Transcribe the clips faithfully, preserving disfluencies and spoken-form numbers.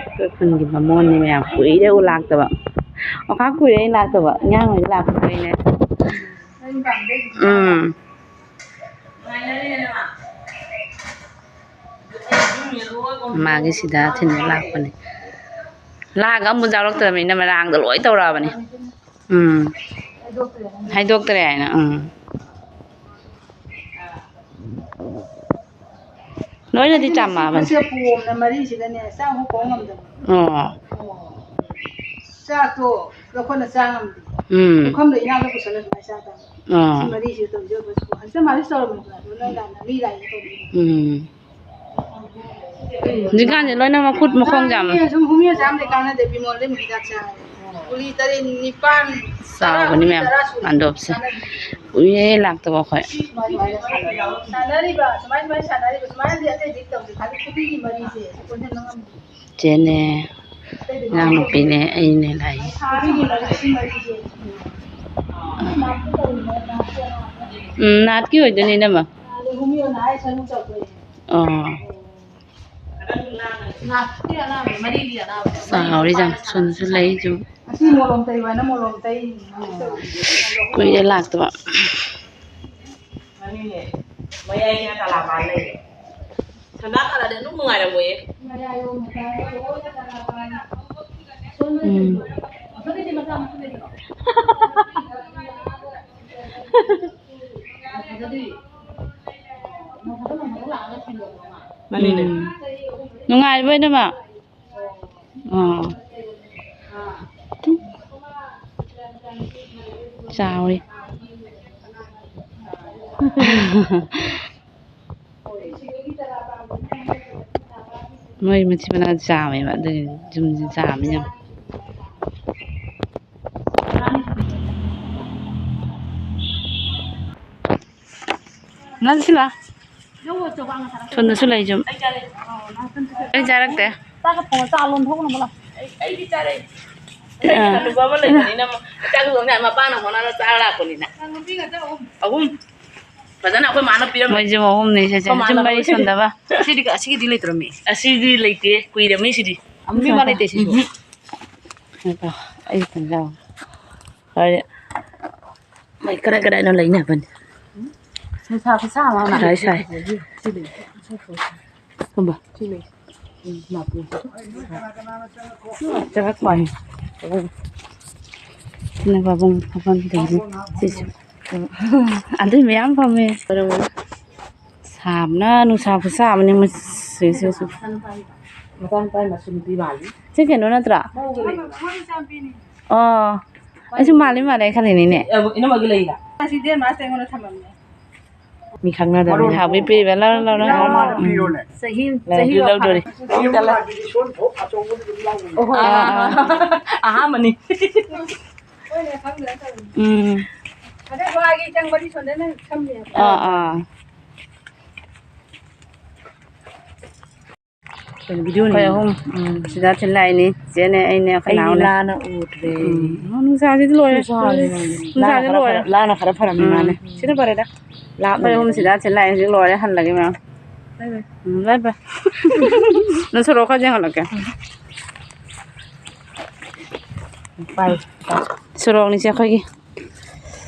ꯑꯩꯈꯣꯏ ꯈꯨꯟꯒꯤ ꯕꯥꯃꯣꯟꯅꯤ ꯃꯌꯥꯝ, ꯀꯨꯏꯔꯦ ꯎ ꯂꯥꯛꯇꯕ꯫ ꯑꯣꯈꯥꯛ ꯀꯨꯏꯔꯦ ꯑꯩ ꯂꯥꯛꯇꯕ, ꯑꯉꯥꯡ ꯑꯣꯏꯅ ꯂꯥꯛꯄ ꯀꯨꯏꯔꯦ꯫ ꯎꯝ꯫ ꯃꯥꯒꯤ ꯁꯤꯗ ꯊꯤꯟꯕ ꯂꯥꯛꯄꯅꯦ꯫ ꯂꯥꯛꯑꯒ ꯑꯃꯨꯛ ꯌꯥꯎꯔꯛꯇ꯭ꯔꯕꯅꯤꯅ ꯃꯔꯥꯡꯗ ꯂꯣꯏ ꯇꯧꯔꯛꯑꯕꯅꯤ꯫ ꯎꯝ꯫ ꯍꯥꯏꯗꯣꯛꯇ꯭ꯔꯦ ꯍꯥꯏꯅ꯫ ꯎꯝ꯫ ꯂꯣꯏꯅꯗꯤ ꯆꯥꯝꯃꯛꯑꯕꯅꯤ꯫ ꯃꯁꯤ ꯄꯣꯝꯅ ꯃꯔꯤꯁꯤꯒꯅꯦ ꯆꯥꯛ ꯑꯃꯨꯛ ꯀꯧ ꯉꯝꯗꯕ꯫ ꯑꯣ꯫ ꯆꯥꯛꯇꯣ ꯂꯧꯈꯠꯅ ꯆꯥ ꯉꯝꯗꯦ꯫ ꯎꯝ꯫ ꯄꯨꯈꯝꯗ ꯏꯅꯥꯛꯇ ꯄꯨꯁꯜꯂ ꯁꯨꯃꯥꯏꯅ ꯆꯥ ꯇꯥꯕ꯫ ꯑꯣ꯫ ꯁꯤ ꯃꯔꯤꯁꯤ ꯇꯧꯖꯕ ꯍꯧꯖꯤꯛꯇ ꯃꯥꯂꯤꯁ ꯇꯧꯔꯝꯃꯤꯗꯅ ꯑꯗꯨ ꯅꯪ ꯂꯥꯛꯅ ꯃꯤ ꯂꯥꯛꯏꯅ ꯇꯧꯕꯤꯔꯤꯅꯤ꯫ ꯎꯝ꯫ ꯍꯧꯖꯤꯛꯀꯥꯟꯁꯦ ꯂꯣꯏꯅ ꯃꯈꯨꯠ ꯃꯈꯣꯡ ꯌꯥꯝ ꯁꯨꯝ ꯍꯨꯃꯤꯔ ꯆꯥꯝꯗꯦ ꯀꯥꯟꯅꯗꯦ ꯕꯤꯃꯣꯜꯗꯤ ꯍꯤꯗꯥꯛ ꯆꯥꯔꯦ꯫ ꯒꯨꯂꯤ ꯇꯔꯦꯠ ꯅꯤꯄꯥꯟ ꯆꯥꯎꯕꯅꯤ ꯃꯌꯥꯝ ꯇꯔꯥ ꯁꯨꯔꯦ꯫ ꯃꯥꯟꯗꯣꯞꯁꯦ꯫ ꯀꯨꯏꯔꯦ ꯂꯥꯛꯇꯕ ꯑꯩꯈꯣꯏ꯫ ꯁꯨꯃꯥꯏ ꯁꯨꯃꯥꯏꯅ ꯁꯥꯟꯅꯔꯤꯕ, ꯁꯨꯃꯥꯏ ꯁꯨꯃꯥꯏꯅ ꯁꯥꯟꯅꯔꯤꯕ, ꯁꯨꯃꯥꯏꯅꯗꯤ ꯑꯇꯩꯗꯤ ꯇꯧꯗꯦ꯫ ꯈꯥꯂꯤ ꯈꯨꯕꯤꯒꯤ ꯃꯔꯤꯁꯦ ꯁꯤ ꯀꯣꯟꯁꯤꯟꯕ ꯉꯝꯗꯦ꯫ ꯆꯦꯅꯦ, ꯏꯅꯥꯎꯅꯨꯄꯤꯅꯦ, ꯑꯩꯅꯦ ꯂꯥꯛꯏ꯫ ꯈꯨꯕꯤꯒꯤ ꯃꯔꯤ, ꯁꯤ ꯃꯔꯤꯁꯦ꯫ ꯎꯝ, ꯅꯥꯠꯀꯤ ꯑꯣꯏꯗꯣꯏꯅꯦ, ꯏꯅꯝꯃ꯫ ꯑꯗꯩ ꯍꯨꯃꯤꯔꯣꯅ ꯍꯥꯏ ꯁꯔꯨ ꯆꯠꯈ꯭ꯔꯦ꯫ ꯑꯣ꯫ ꯆꯥꯎꯔꯤ ꯌꯥꯝ ꯊꯨꯅꯁꯨ ꯂꯩ ꯁꯨꯝ꯫ ꯑꯁꯤ ꯃꯣꯂꯣꯝ ꯇꯩꯕ ꯍꯥꯏꯅ ꯃꯣꯂꯣꯝ ꯇꯩ꯫ ꯀꯨꯏꯔꯦ ꯂꯥꯛꯇꯕ꯫ ꯃꯌꯥꯏꯅ ꯀꯂꯥꯕꯥꯟ ꯂꯩ꯫ ꯁꯅꯥ ꯀꯂꯥꯗꯤ ꯑꯗꯨꯝ ꯅꯨꯡꯉꯥꯏꯔꯝꯃꯣꯏꯌꯦ꯫ ꯎꯝ꯫ ꯃꯥꯅꯤꯅꯦ꯫ ꯎꯝ꯫ ꯅꯨꯡꯉꯥꯏꯔꯤꯕꯣ, ꯏꯅꯝꯃ? ꯑꯣ꯫ ꯆꯥꯎꯔꯤ꯫ ꯃꯣꯏ ꯃꯆꯤꯟ ꯃꯅꯥꯎ ꯆꯥꯎꯋꯦꯕ, ꯑꯗꯨꯒꯤ ꯌꯨꯝꯁꯤ ꯆꯥꯎꯕꯅꯤ ꯌꯥꯝ꯫ ꯅꯪ ꯁꯤꯂꯥ꯫ ꯊꯨꯅꯁꯨ ꯂꯩ ꯁꯨꯝ꯫ ꯑꯩ ꯆꯥꯔꯛꯇꯦ꯫ ꯆꯥꯛꯀ ꯊꯣꯡꯉ ꯆꯥ ꯂꯣꯟꯊꯣꯛꯅꯕ ꯂꯥꯛ꯫ ꯑꯩ, ꯑꯩꯗꯤ ꯆꯥꯔꯛꯏ꯫ ꯑꯥ꯫ ꯍꯅꯨꯕ ꯑꯃ ꯂꯩꯕꯅꯤꯅ ꯆꯥꯛ ꯊꯣꯡꯅ ꯃꯄꯥꯅ ꯍꯣꯠꯅꯔ ꯆꯥꯔ ꯂꯥꯛꯄꯅꯤꯅ꯫ ꯑꯍꯨꯝ꯫ ꯐꯖꯅ ꯑꯩꯈꯣꯏ ꯃꯥꯅ ꯄꯤꯔꯝꯃꯦ꯫ ꯃꯣꯏꯁꯨ ꯑꯍꯨꯝꯅꯤ ꯁꯤꯁꯦ꯫ ꯑꯩꯈꯣꯏ ꯃꯥꯅ ꯌꯨꯝ ꯃꯔꯤ ꯂꯣꯏ ꯁꯨꯅꯗꯕ꯫ ꯑꯁꯤꯗꯤ, ꯑꯁꯤꯒꯤꯗꯤ ꯂꯩꯇ꯭ꯔꯃꯤ꯫ ꯑꯁꯤꯗꯤ ꯂꯩꯇꯦ, ꯀꯨꯏꯔꯃꯤ ꯁꯤꯗꯤ꯫ ꯑꯃꯨꯛꯀꯤ ꯋꯥ ꯂꯩꯇꯦ ꯁꯤꯁꯨ꯫ ꯉꯥꯏꯈꯣ, ꯑꯩ ꯈꯤꯇꯪ ꯌꯥꯎꯒꯦ꯫ ꯍꯣꯏ꯫ ꯃꯩ ꯀꯗꯥꯏ ꯀꯗꯥꯏꯅꯣ ꯂꯩꯅꯕꯅꯤ꯫ ꯅꯨꯡꯁꯥ ꯈꯨꯁꯥ ꯑꯃ ꯑꯃ꯫ ꯁꯥꯏ, ꯁꯥꯏ꯫ ꯁꯤ ꯂꯩ꯫ ꯀꯝꯕ? ꯁꯤ ꯂꯩ꯫ ꯎꯝ, ꯃꯥꯄꯨ꯫ ꯆꯪꯉꯛꯄ ꯋꯥꯅꯤ꯫ ꯁꯤꯅ ꯄꯥꯕꯨꯡ ꯐꯝꯐꯝ ꯇꯧꯔꯤ꯫ ꯁꯤꯁꯨ꯫ ꯑꯗꯨꯏ ꯃꯌꯥꯝ ꯐꯝꯃꯦ꯫ ꯁꯥꯕꯅ ꯅꯨꯡꯁꯥ ꯈꯨꯁꯥ ꯑꯃꯅꯤ ꯃꯁꯤꯁꯨ꯫ ꯃꯆꯥꯅꯨꯄꯥꯒꯤ ꯃꯁꯨ ꯅꯨꯄꯤ ꯃꯥꯜꯂꯤ꯫ ꯁꯤ ꯀꯩꯅꯣ ꯅꯠꯇ꯭ꯔꯥ? ꯃꯧꯒ ꯂꯩ꯫ ꯑꯣ, ꯑꯩꯁꯨ ꯃꯥꯜꯂꯤ ꯃꯥꯜꯂꯤ ꯈꯜꯂꯤꯅꯤꯅꯦ꯫ ꯑꯦ, ꯏꯅꯝꯃꯒꯤ ꯂꯩꯔꯥ? ꯑꯁꯤ ꯗꯦ ꯃꯥꯁ ꯑꯩꯉꯣꯟꯗ ꯊꯝꯃꯝꯃꯦ꯫ ꯃꯤ ꯈꯪꯅꯗꯕꯅꯤ꯫ ꯊꯥꯕꯤ ꯄꯤꯔꯤꯕ ꯂꯧꯔꯣ, ꯂꯧꯔꯣ꯫ ꯂꯧꯔꯣ, ꯃꯥꯅ ꯄꯤꯔꯣꯅꯦ꯫ ꯆꯍꯤ, ꯂꯧꯔꯣ, ꯆꯍꯤ ꯂꯧꯔꯣ, ꯋꯥꯐꯥ꯫ ꯂꯧꯔꯣ꯫ ꯑꯣꯍꯣ꯫ ꯑꯥ, ꯑꯥ, ꯑꯥ꯫ ꯑꯍꯥꯟꯕꯅꯤ꯫ ꯍꯣꯏꯅꯦ, ꯈꯪꯗꯅ ꯇꯧꯔꯤꯅꯤ꯫ ꯎꯝ꯫ ꯑꯗꯩ ꯋꯥꯒꯤ ꯆꯪꯕꯗꯤ ꯁꯣꯝꯗ ꯅꯪ ꯁꯝꯃꯦꯕ꯫ ꯑꯥ, ꯑꯥ꯫ ꯀꯩꯅꯣ, ꯚꯤꯗꯤꯑꯣꯅꯦ꯫ ꯑꯩꯈꯣꯏ ꯑꯍꯨꯝ, ꯎꯝ, ꯁꯤꯗ ꯊꯤꯜ ꯂꯥꯛꯏꯅꯤ꯫ ꯆꯦꯅꯦ, ꯑꯩꯅꯦ, ꯑꯩꯈꯣꯏ ꯑꯩꯗꯤ ꯅꯥꯎꯅꯦ꯫ ꯂꯥꯅ ꯎꯗ꯭ꯔꯦ꯫ ꯎꯝ, ꯅꯨꯡꯁꯥꯁꯤꯗꯤ ꯂꯣꯏꯔꯦ꯫ ꯂꯥꯅ ꯈꯔ ꯅꯨꯡꯁꯥꯁꯤ ꯐꯔ-, ꯂꯣꯏꯔꯦ꯫ ꯂꯥꯅ ꯈꯔ ꯐꯔꯝꯃꯤ ꯎꯝ꯫ ꯃꯥꯅꯦ꯫ ꯁꯤꯅ ꯐꯔꯦꯗ꯫ ꯂꯥꯞꯅ ꯑꯩꯈꯣꯏ ꯑꯍꯨꯝ ꯂꯩꯕꯅꯤꯅ꯫ ꯁꯤꯗ ꯊꯤꯜ ꯂꯥꯛꯑꯦ, ꯍꯧꯖꯤꯛ ꯂꯣꯏꯔꯦ, ꯍꯜꯂꯒꯦ ꯃꯌꯥꯝ꯫ ꯕꯥꯏ ꯕꯥꯏ꯫ ꯎꯝ, ꯕꯥꯏ ꯕꯥꯏ꯫ ꯅꯪ ꯁꯣꯔꯣꯛ ꯈꯔ ꯌꯦꯡꯍꯜꯂꯛꯀꯦ꯫ ꯄꯥꯏ꯫ ꯁꯣꯔꯣꯛꯅꯤꯁꯦ ꯑꯩꯈꯣꯏꯒꯤ꯫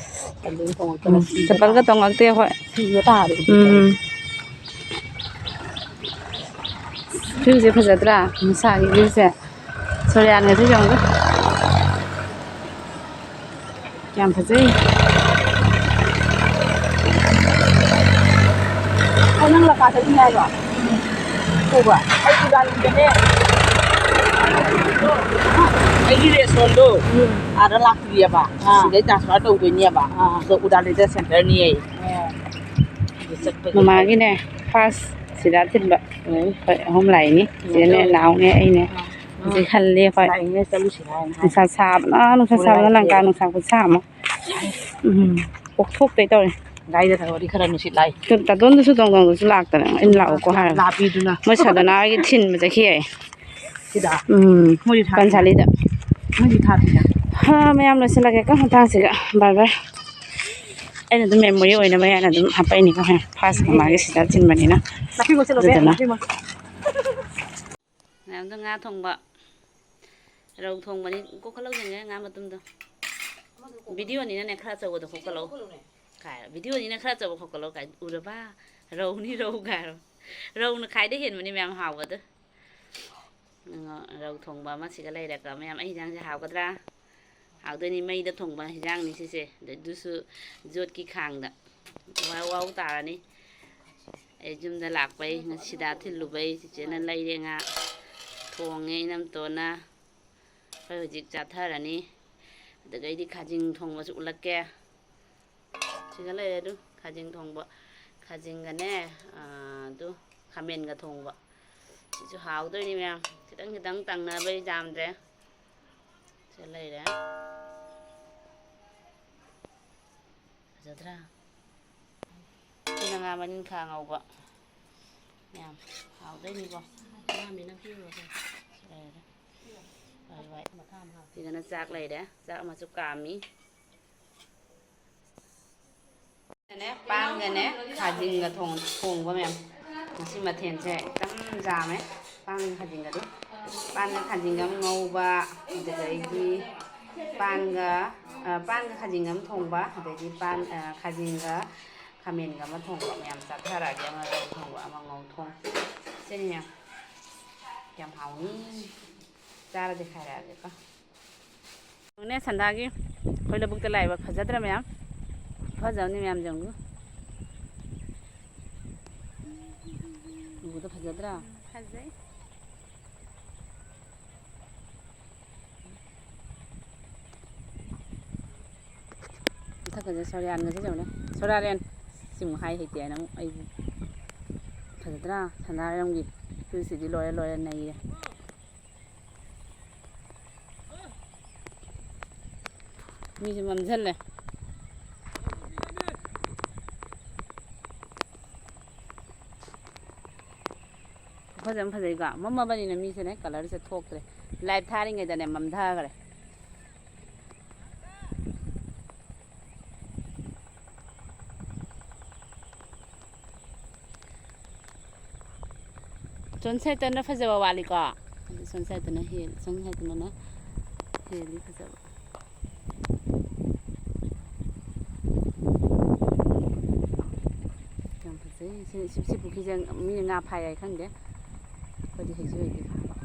ꯎꯝ, ꯆꯄꯜꯒ ꯇꯣꯡꯉꯛꯇꯦ ꯑꯩꯈꯣꯏ꯫ ꯁꯤꯕ ꯇꯥꯔꯦ꯫ ꯎꯝ꯫ ꯚ꯭ꯌꯨꯁꯦ ꯐꯖꯗ꯭ꯔꯥ? ꯃꯁꯥꯒꯤ ꯚ꯭ꯌꯨꯁꯦ꯫ ꯁꯣꯔꯤꯌꯥꯟꯒꯁꯦ ꯌꯦꯡꯉꯨ꯫ ꯌꯥꯝ ꯐꯖꯩ꯫ ꯑꯣ, ꯅꯪ ꯂꯝꯄꯥꯛꯇꯒꯤꯅꯦ ꯍꯥꯏꯔꯣ? ꯎꯕ? ꯑꯩ ꯗꯨꯀꯥꯟꯒꯤꯗꯅꯦ꯫ ꯑꯩꯒꯤ ꯔꯦꯁꯣꯟꯗꯣ ꯎꯝ꯫ ꯑꯥꯗ ꯂꯥꯛꯇ꯭ꯔꯤꯑꯕ꯫ ꯑꯥ꯫ ꯁꯤꯗꯩ transfer ꯇꯧꯗꯣꯏꯅꯦꯕ꯫ ꯑꯥ꯫ ꯑꯗꯣ ꯎꯗꯥꯂꯩꯗ centreꯅꯦꯌꯦ꯫ ꯑꯣ꯫ ꯑꯗꯨ ꯆꯠꯄꯒꯤ ꯃꯃꯥꯒꯤꯅꯦ, first ꯁꯤꯗ ꯊꯤꯟꯕ꯫ ꯎꯝ꯫ ꯑꯩꯈꯣꯏ ꯑꯍꯨꯝ ꯂꯥꯛꯏꯅꯤ꯫ ꯆꯦꯅꯦ, ꯎꯝ꯫ ꯅꯥꯎꯅꯦ, ꯑꯩꯅꯦ꯫ ꯑꯥ꯫ ꯍꯧꯖꯤꯛ ꯍꯜꯂꯤ ꯑꯩꯈꯣꯏ꯫ ꯂꯥꯛꯏꯅꯦ, ꯆꯠꯂꯨꯁꯤꯔꯥ ꯍꯥꯏꯅ ꯍꯥꯏ꯫ ꯅꯨꯡꯁꯥ ꯁꯥꯕꯅ, ꯅꯨꯡꯁꯥ ꯁꯥꯕꯅ ꯂꯪꯀꯥ ꯅꯨꯡꯁꯥ ꯈꯨꯠꯁꯥ ꯑꯃ꯫ ꯎꯝ꯫ ꯄꯣꯛꯊꯣꯛꯇꯣꯏ ꯇꯧꯔꯦ꯫ ꯒꯥꯔꯤꯗ ꯊꯧꯔꯗꯤ ꯈꯔ ꯅꯨꯡꯁꯤꯠ ꯂꯥꯛꯏ꯫ ꯇꯨ-, ꯇꯥꯇꯣꯟꯗꯨꯁꯨ ꯇꯣꯡ ꯇꯣꯡꯗꯨꯁꯨ ꯂꯥꯛꯇꯅ ꯑꯩꯅ ꯂꯥꯛꯎꯀꯣ ꯍꯥꯏꯔꯒ꯫ ꯂꯥꯞꯄꯤꯗꯨꯅ꯫ ꯃꯣꯏ ꯁꯗꯅꯥꯒꯤ ꯊꯤꯟꯕ ꯆꯠꯈꯤ ꯍꯥꯏ꯫ ꯁꯤꯗ? ꯎꯝ꯫ ꯃꯣꯏꯗꯤ ꯊꯥꯗ꯭ꯔꯤꯗ꯫ ꯄꯟꯁꯥꯂꯤꯗ꯫ ꯃꯣꯏꯗꯤ ꯊꯥꯗ꯭ꯔꯤꯗ꯫ ꯍꯥ, ꯃꯌꯥꯝ ꯂꯣꯏꯁꯤꯜꯂꯒꯦ ꯀꯣ ꯃꯇꯥꯡꯁꯤꯒ꯫ Bye bye꯫ ꯑꯩꯅ ꯑꯗꯨꯝ memory ꯑꯣꯏꯅꯕ ꯍꯥꯏꯅ ꯑꯗꯨꯝ ꯍꯥꯞꯄꯛꯏꯅꯤꯀꯣ꯫ First ꯃꯃꯥꯒꯤ ꯁꯤꯗ ꯊꯤꯟꯕꯅꯤꯅ꯫ ꯅꯥꯄꯤ ꯃꯣꯠꯁꯤꯜꯂꯣ, ꯕꯦ, ꯑꯗꯨꯗꯨꯅ꯫ ꯅꯥꯄꯤ ꯃꯣꯠ-, ꯃꯌꯥꯝꯗꯣ ꯉꯥ ꯊꯣꯡꯕ, ꯔꯧ ꯊꯣꯡꯕꯅꯤ꯫ ꯀꯣꯛꯈꯠꯂꯧꯁꯤꯡꯉꯦ ꯉꯥ ꯃꯇꯨꯝꯗꯣ꯫ ꯚꯤꯗꯤꯑꯣꯅꯤꯅꯅꯦ, ꯈꯔ ꯑꯆꯧꯕꯗꯣ ꯈꯣꯛꯀꯠꯂꯧ꯫ ꯀꯥꯏ, ꯚꯤꯗꯤꯑꯣꯅꯤꯅ ꯈꯔ ꯑꯆꯧꯕ ꯈꯣꯛꯀꯠꯂꯧ ꯀꯥꯏ꯫ ꯎꯔꯕ? ꯔꯧꯅꯤ, ꯔꯧ ꯀꯥꯏꯔꯣ꯫ ꯔꯧꯅ ꯈꯥꯏꯗ ꯍꯦꯟꯕꯅꯤ ꯃꯌꯥꯝ ꯍꯥꯎꯕꯗ꯫ ꯔꯧ ꯊꯣꯡꯕ ꯑꯃ ꯁꯤꯒ ꯂꯩꯔꯦꯀꯣ ꯃꯌꯥꯝ꯫ ꯑꯩ ꯍꯤꯟꯖꯥꯡꯁꯦ ꯍꯥꯎꯒꯗ꯭ꯔꯥ? ꯍꯥꯎꯗꯣꯏꯅꯤ꯫ ꯃꯩꯗ ꯊꯣꯡꯕ ꯍꯤꯟꯖꯥꯡꯅꯤ ꯁꯤꯁꯦ꯫ ꯑꯗꯨꯁꯨ ꯌꯣꯠꯀꯤ ꯈꯥꯡꯗ꯫ ꯋꯥꯎ ꯋꯥꯎ ꯇꯥꯔꯅꯤ꯫ ꯑꯩ ꯌꯨꯝꯗ ꯂꯥꯛꯄꯩ, ꯉꯁꯤꯗ ꯊꯤꯜꯂꯨꯕꯩ ꯆꯤꯆꯦꯅ ꯂꯩꯔꯦ ꯉꯥ꯫ ꯊꯣꯡꯉꯦ ꯏꯅꯝꯇꯣꯟꯅ꯫ ꯑꯩꯈꯣꯏ ꯍꯧꯖꯤꯛ ꯆꯥꯊꯔꯅꯤ꯫ ꯑꯗꯨꯗꯩꯗꯤ ꯈꯥꯖꯤꯡ ꯊꯣꯡꯕꯁꯨ ꯎꯠꯂꯛꯀꯦ꯫ ꯁꯤꯒ ꯂꯩꯔꯦ ꯑꯗꯨ ꯈꯥꯖꯤꯡ ꯊꯣꯡꯕ꯫ ꯈꯥꯖꯤꯡꯒꯅꯦ, ꯑꯥ, ꯑꯗꯨ ꯈꯥꯃꯦꯟꯒ ꯊꯣꯡꯕ꯫ ꯁꯤꯁꯨ ꯍꯥꯎꯗꯣꯏꯅꯤ ꯃꯌꯥꯝ꯫ ꯈꯤꯇꯪ ꯈꯤꯇꯪ ꯇꯪꯅꯕꯩ ꯌꯥꯝꯗ꯭ꯔꯦ꯫ ꯁꯤ ꯂꯩꯔꯦ꯫ ꯐꯖꯗ꯭ꯔꯥ? ꯁꯤꯅ ꯉꯥ ꯃꯅꯤꯡꯈꯥ ꯉꯧꯕ꯫ ꯃꯌꯥꯝ ꯍꯥꯎꯗꯣꯏꯅꯤꯀꯣ꯫ ꯂꯩꯔꯦ꯫ ꯍꯣꯏ, ꯍꯣꯏ꯫ ꯁꯤꯗꯅ ꯆꯥꯛ ꯂꯩꯔꯦ꯫ ꯆꯥꯛ ꯑꯃꯁꯨ ꯀꯥꯝꯃꯤ꯫ ꯄꯥꯟꯒꯅꯦ, ꯈꯥꯖꯤꯡꯒ ꯊꯣꯡ-, ꯊꯣꯡꯕ ꯃꯌꯥꯝ꯫ ꯉꯁꯤ ꯃꯊꯦꯜꯁꯦ ꯏꯆꯝ ꯆꯥꯝꯃꯦ꯫ ꯄꯥꯟꯒ ꯈꯥꯖꯤꯡꯒꯗꯨ꯫ ꯄꯥꯟꯒ ꯈꯥꯖꯤꯡꯒ ꯑꯃ ꯉꯧꯕ, ꯑꯗꯨꯗꯒꯤ ꯄꯥꯟꯒ, ꯑ, ꯄꯥꯟꯒ ꯈꯥꯖꯤꯡꯒ ꯑꯃ ꯊꯣꯡꯕ, ꯑꯗꯒꯤ ꯄꯥꯟ, ꯑ, ꯈꯥꯖꯤꯡꯒ ꯈꯥꯃꯦꯟꯒ ꯑꯃ ꯊꯣꯡꯕ꯫ ꯃꯌꯥꯝ ꯆꯥꯊꯔꯛꯑꯒꯦ꯫ ꯑꯃ ꯔꯧ ꯊꯣꯡꯕ, ꯑꯃ ꯉꯧ ꯊꯣꯡ꯫ ꯁꯤꯅꯤ ꯃꯌꯥꯝ꯫ ꯌꯥꯝ ꯍꯥꯎꯅꯤ꯫ ꯆꯥꯔꯗꯤ ꯈꯥꯏꯔꯛꯑꯒꯦꯀꯣ꯫ ꯌꯦꯡꯉꯨꯅꯦ, ꯁꯟꯗꯥꯒꯤ ꯑꯩꯈꯣꯏ ꯂꯧꯕꯨꯛꯇ ꯂꯥꯛꯏꯕ ꯐꯖꯗ꯭ꯔꯥ ꯃꯌꯥꯝ? ꯐꯖꯕꯅꯤ ꯃꯌꯥꯝ ꯌꯦꯡꯉꯨ꯫ ꯎꯕꯗ ꯐꯖꯗ꯭ꯔꯥ? ꯐꯖꯩ꯫ ꯃꯊꯛꯀꯁꯦ ꯁꯣꯔꯤꯌꯥꯟꯒꯁꯦ ꯌꯦꯡꯉꯨꯅꯦ꯫ ꯁꯣꯔꯤꯌꯥꯟ! ꯁꯤꯃꯨꯛ ꯍꯥꯏ ꯍꯩꯇꯦ ꯍꯥꯏꯅ ꯑꯃꯨꯛ ꯑꯩꯕꯨ꯫ ꯐꯖꯗ꯭ꯔꯥ? ꯁꯟꯗꯥꯔꯩꯔꯝꯒꯤ ꯐꯨꯔꯤꯠꯁꯤꯗꯤ ꯂꯣꯏꯔꯦ, ꯂꯣꯏꯔꯦ, ꯅꯩꯔꯦ꯫ ꯃꯤꯁꯦ ꯃꯝꯁꯤꯜꯂꯦ꯫ ꯐꯖꯅ ꯐꯖꯩꯀꯣ꯫ ꯃꯝꯃꯕꯅꯤꯅ ꯃꯤꯁꯦꯅꯦ colourꯁꯦ ꯊꯣꯛꯇ꯭ꯔꯦ꯫ Light ꯊꯥꯔꯤꯉꯩꯗꯅꯦ ꯃꯝꯊꯈ꯭ꯔꯦ꯫ ꯁꯟꯁꯦꯠꯇꯅ ꯐꯖꯕ ꯋꯥꯠꯂꯤꯀꯣ꯫ ꯑꯗꯨ ꯁꯟꯁꯦꯠꯇꯅ ꯍꯦꯜꯂꯤ, ꯁꯟꯁꯦꯠꯇꯅ ꯍꯦꯜꯂꯤ ꯐꯖꯕ꯫ ꯌꯥꯝ ꯐꯖꯩ꯫ ꯁꯤ, ꯁꯤ, ꯁꯤ ꯄꯨꯈ꯭ꯔꯤꯁꯦ ꯃꯤꯅ ꯉꯥ ꯐꯥꯏ ꯍꯥꯏ ꯈꯪꯗꯦ꯫ ꯑꯩꯈꯣꯏꯗꯤ ꯍꯩꯁꯨ ꯍꯩꯇꯦ ꯐꯥꯕ꯫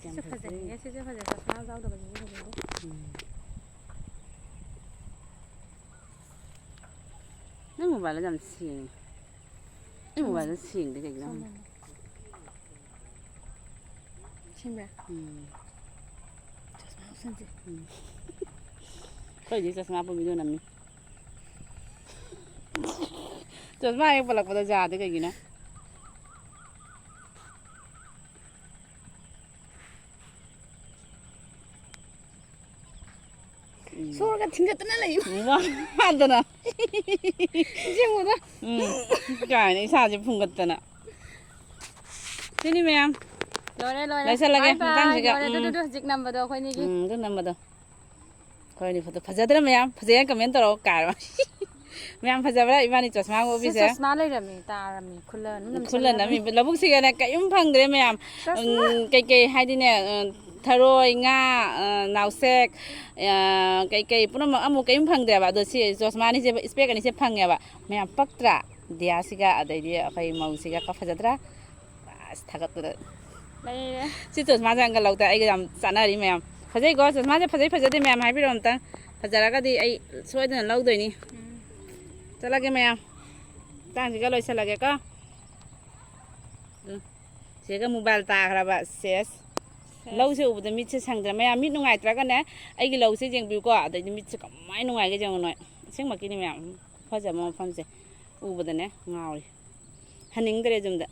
ꯌꯥꯝ ꯁꯤꯁꯨ ꯐꯖꯩ꯫ ꯐꯖꯩꯌꯦ, ꯁꯤꯁꯨ ꯐꯖꯩ, ꯆꯁꯃꯥ ꯌꯥꯎꯗꯕꯁꯤꯁꯨ ꯐꯖꯩ꯫ ꯎꯝ꯫ ꯅꯪ ꯃꯣꯕꯥꯏꯜꯗ ꯌꯥꯝ ꯁꯦꯡꯉꯦ꯫ ꯑꯩ ꯎꯝ꯫ ꯃꯣꯕꯥꯏꯜꯗ ꯁꯦꯡꯗꯦ ꯀꯩꯒꯤꯅꯣ ꯈꯪꯗꯦ꯫ ꯁꯦꯡꯉꯦ꯫ ꯁꯦꯡꯕ꯭ꯔꯥ? ꯎꯝ꯫ ꯆꯁꯃꯥ ꯎꯞꯁꯟꯁꯦ꯫ ꯎꯝ꯫ ꯑꯩꯈꯣꯏꯗꯤ ꯆꯁꯃꯥ ꯎꯞꯄ ꯚꯤꯗꯤꯑꯣ ꯅꯝꯃꯤ꯫ ꯆꯁꯃꯥ ꯍꯦꯛ ꯄꯜꯂꯛꯄꯗ ꯌꯥꯗꯦ ꯀꯩꯒꯤꯅꯣ? ꯎꯝ꯫ ꯁꯣꯔꯒ ꯊꯤꯡꯒꯠꯇꯅ ꯂꯩ꯫ ꯋꯥꯗꯅ꯫ ꯌꯦꯡꯉꯨꯗ꯫ ꯎꯝ꯫ ꯀꯥꯏꯅ ꯏꯁꯥꯁꯦ ꯐꯨꯡꯒꯠꯇꯅ꯫ ꯁꯤꯅꯤ ꯃꯌꯥꯝ꯫ ꯂꯣꯏꯔꯦ, ꯂꯣꯏꯔꯦ꯫ ꯂꯣꯏꯁꯜꯂꯒꯦ ꯕꯥꯏ ꯕꯥꯏ꯫ ꯃꯇꯥꯡꯁꯤꯒ꯫ ꯂꯣꯏꯔꯦ꯫ ꯎꯝ꯫ ꯑꯗꯨ, ꯑꯗꯨ ꯍꯧꯖꯤꯛ ꯅꯝꯕꯗꯣ ꯑꯩꯈꯣꯏꯅꯤꯒꯤ꯫ ꯎꯝ, ꯑꯗꯨ ꯅꯝꯕꯗꯣ꯫ ꯑꯩꯈꯣꯏꯅꯤ ꯐꯣꯇꯣ ꯐꯖꯗ꯭ꯔꯥ ꯃꯌꯥꯝ? ꯐꯖꯩ ꯍꯥꯏꯅ comment ꯇꯧꯔꯛꯑꯣ ꯀꯥꯏꯔꯣ꯫ ꯃꯌꯥꯝ ꯐꯖꯕ꯭ꯔꯥ ꯏꯕꯥꯅꯤ ꯆꯁꯃꯥ ꯁꯤ ꯎꯞꯄꯤꯁꯦ? ꯆꯁꯃꯥ ꯂꯩꯔꯝꯃꯤ, ꯇꯥꯔꯝꯃꯤ, ꯈꯨꯜꯂ ꯑꯗꯨꯝ ꯈꯨꯜꯂ ꯅꯝꯁꯜꯂꯝꯃꯤ꯫ ꯅꯝꯃꯤꯕ ꯂꯧꯕꯨꯛꯁꯤꯒꯅꯦ ꯀꯔꯤꯝ ꯐꯪꯗ꯭ꯔꯦ ꯃꯌꯥꯝ꯫ ꯆꯁꯃꯥ꯫ ꯎꯝ, ꯀꯩꯀꯩ ꯍꯥꯏꯗꯤꯅꯦ, ꯑ, ꯊꯔꯣꯏ, ꯉꯥ, ꯑ, ꯅꯥꯎꯁꯦꯛ, ꯑ, ꯀꯩꯀꯩ ꯄꯨꯝꯅꯃꯛ ꯑꯃꯨꯛ ꯀꯔꯤꯝ ꯐꯪꯗ꯭ꯔꯦꯕ꯫ ꯑꯗꯣ ꯁꯤ ꯆꯁꯃꯥ ꯑꯅꯤꯁꯦ, spec ꯑꯅꯤꯁꯦ ꯐꯪꯉꯦꯕ꯫ ꯃꯌꯥꯝ ꯄꯛꯇ꯭ꯔꯥ? ꯗꯤꯌꯥꯁꯤꯒ ꯑꯗꯩꯗꯤ ꯑꯩꯈꯣꯏ ꯃꯧꯁꯤꯒ ꯀ ꯐꯖꯗ꯭ꯔꯥ? ꯑꯁ, ꯊꯥꯒꯠꯄꯗ꯫ ꯂꯩꯔꯦ꯫ ꯁꯤ ꯆꯁꯃꯥꯁꯦ ꯑꯪꯀꯜ ꯂꯧꯗ ꯑꯩꯒ ꯌꯥꯝ ꯆꯥꯟꯅꯔꯤ ꯃꯌꯥꯝ꯫ ꯐꯖꯩꯀꯣ? ꯆꯁꯃꯥꯁꯦ ꯐꯖꯩ ꯐꯖꯗꯦ ꯃꯌꯥꯝ ꯍꯥꯏꯕꯤꯔꯛꯑꯣ ꯑꯝꯇꯪ꯫ ꯐꯖꯔꯒꯗꯤ ꯑꯩ ꯁꯣꯏꯗꯅ ꯂꯧꯗꯣꯏꯅꯤ꯫ ꯎꯝ꯫ ꯆꯠꯂꯒꯦ ꯃꯌꯥꯝ꯫ ꯃꯇꯥꯡꯁꯤꯒ ꯂꯣꯏꯁꯤꯜꯂꯒꯦꯀꯣ꯫ ꯎꯝ꯫ ꯁꯤꯒ ꯃꯣꯕꯥꯏꯜ ꯇꯥꯈ꯭ꯔꯕ꯫ ꯁꯦꯁ꯫ ꯁꯦꯁ꯫ ꯂꯧꯁꯦ ꯎꯕꯗ ꯃꯤꯠꯁꯦ ꯁꯪꯗ꯭ꯔꯦ꯫ ꯃꯌꯥꯝ ꯃꯤꯠ ꯅꯨꯡꯉꯥꯏꯇ꯭ꯔꯒꯅꯦ ꯑꯩꯒꯤ ꯂꯧꯁꯦ ꯌꯦꯡꯕꯤꯌꯨꯀꯣ꯫ ꯑꯗꯩꯗꯤ ꯃꯤꯠꯁꯦ ꯀꯃꯥꯏꯅ ꯅꯨꯡꯉꯥꯏꯒꯦ ꯌꯦꯡꯉꯨ ꯅꯣꯏ꯫ ꯑꯁꯦꯡꯕꯀꯤꯅꯤ ꯃꯌꯥꯝ꯫ ꯐꯖꯕ ꯃꯐꯝꯁꯦ ꯎꯕꯗꯅꯦ ꯉꯥꯎꯔꯤ꯫ ꯍꯟꯅꯤꯡꯗ꯭ꯔꯦ ꯌꯨꯝꯗ꯫